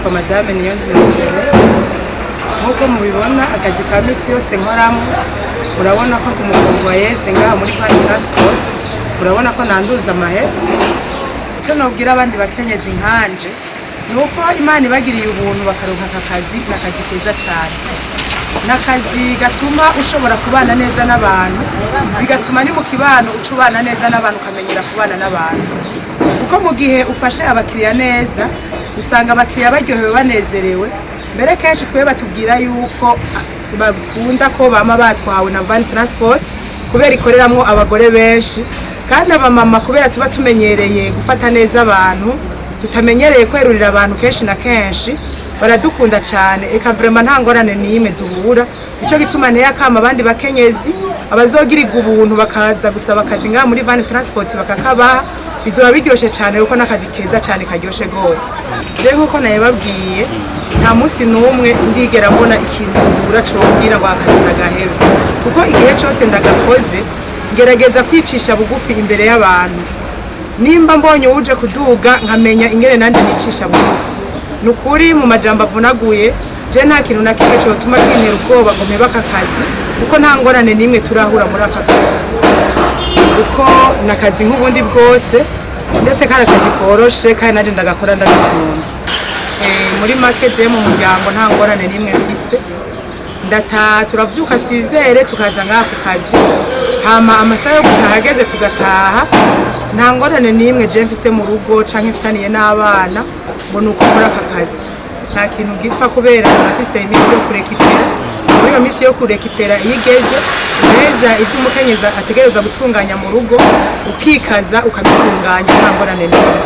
Nitwa Madame Niyonzima Violette. Nk'uko mubibona, akazi ka misi yose nkoramo, urabona ko ku mugongo wa yese ngaha muri Van Transport, urabona ko nanduza amahera. Icyo nobwira abandi bakenyezi nkanje ni uko Imana ibagiriye ubuntu bakaronka aka kazi, ni akazi keza cyane, ni akazi gatuma ushobora kubana neza n'abantu, bigatuma ni mu kibano uca ubana neza n'abantu, ukamenyera kubana n'abantu, kuko mu gihe ufashe abakiriya neza usanga abakiriya baryohewe, banezerewe. Mbere kenshi twe batubwira yuko bakunda ko bama batwawe na Van Transport kubera ikoreramwo abagore benshi kandi abamama, kubera tuba tumenyereye gufata neza abantu, tutamenyereye kwerurira abantu. Kenshi na kenshi baradukunda cyane. Eka, vraiment nta ngorane n'imwe duhura. Nico gituma nteye akama abandi bakenyezi abazogirirwa ubuntu bakaza gusaba akazi ngaha muri Van Transport bakakabaha, bizoba biryoshe cyane, kuko n'akazi keza cyane karyoshe rwose. Je nkuko nabibabwiye, nta munsi n'umwe ndigera mbona ikintu duhura combwira ngo akazi ndagahebe, kuko igihe cyose ndagakoze ngerageza kwicisha bugufi imbere y'abantu. Nimba mbonye uje kuduga, nkamenya ingene nanje nicisha bugufi. Ni ukuri, mu majambo avunaguye, je nta kintu na kimwe cotuma kintera ubwoba ngo mpebe aka kazi, kuko nta ngorane n'imwe turahura muri aka kazi, kuko ni akazi nk'ubundi bwose, ndetse kari akazi koroshe kandi nanje ndagakora ndagakunda. Muri make, je mu muryango nta ngorane n'imwe mfise. Ndataha, turavyuka sizere tukaza ngaha ku kazi, hama amasaha yo gutaha ageze tugataha. Nta ngorane n'imwe je mfise mu rugo canke mfitaniye n'abana ngo ni uko nkora aka kazi. Nta kintu gipfa, kubera turafise iminsi yo kurekipera. Muri iyo minsi yo kurekipera, iyo igeze neza, ivyo umukenyezi ategerezwa gutunganya mu rugo ukikaza ukabitunganya, nta ngorane n'imwe.